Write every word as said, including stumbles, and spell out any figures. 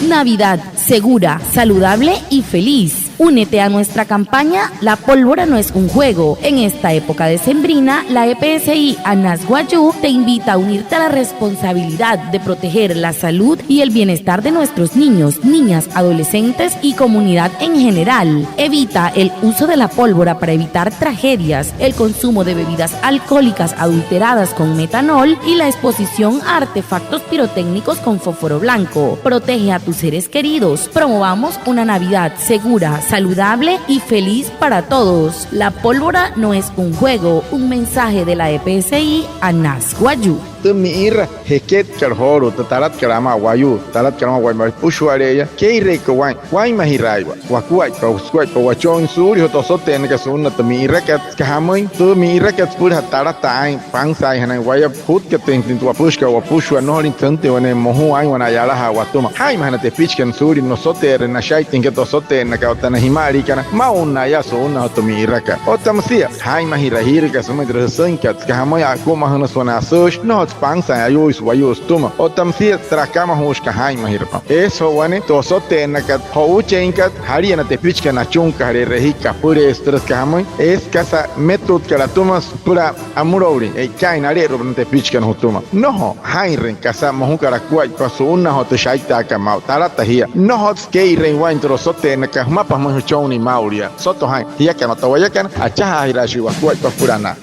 Navidad segura, saludable y feliz. Únete a nuestra campaña La pólvora no es un juego. En esta época decembrina, la E P S I Anas Wayuu te invita a unirte a la responsabilidad de proteger la salud y el bienestar de nuestros niños, niñas, adolescentes y comunidad en general. Evita el uso de la pólvora para evitar tragedias, el consumo de bebidas alcohólicas adulteradas con metanol y la exposición a artefactos pirotécnicos con fósforo blanco. Protege a tus seres queridos. Promovamos una Navidad segura, saludable y feliz para todos. La pólvora no es un juego. Un mensaje de la E P S I Anas Wayuu. Tü mi'ira jeketkat joolu'u tü talatkat amaa wayuu, talatkat amaa wayuu, wapüshuale'eya, kee'ireeka waa'in, waa'inmajiraa'iwa, wakuaippa, sukuaippa wachon suulia joo tü osote'ennakat su'unnaa tü mi'irakat, süka jamüin, tü mi'irakat süpüla talataa aa'in, pansaainjanain waya, jutkatüinjatüin tü wapüshukat, wapüshua, nnojolüin süntüin wane mojuu aa'in wane a'yalajaa watüma. Jaa'inmaja na tepichikana suulia nosote'erüin, nashaitüinjachin tü osote'ennakat otta na jima'aliikana, maa'ulu naya su'unnaa joo tü mi'irakat. Otta müsia jaa'inmajira jiirakat sümüin tü jüsüinkat, süka jamüin, akumajünüsü wane asüüshi, nnojotsü pansaain ayuuisü wayuu sütüma. Otta müsia türa akamajuushikat jaa'inmajirapa. Eesü joo wane tü osote'ennakat, jo'uucheinkat, jalia na tepichikana achunkajale'e, reji kapüleesü türa, süka jamüin, eesü kasa mmetutkat atüma süpüla amüloulin e'ikaain nale'eru'upünaa na tepichikana jütüma. Nnojo jaa'inrüin kasa mojukat akuaippa su'unnaa joo tü shaitaakat maa'u, talata jia. Nnojotsü kee'ireein waa'in tü osote'ennakat, jümapa jümüin jüchonnii maa'ulu yaa. Soto jaa'in, jiakana otta wayakana, achajaajiraashii wakuaippa süpüla anaa.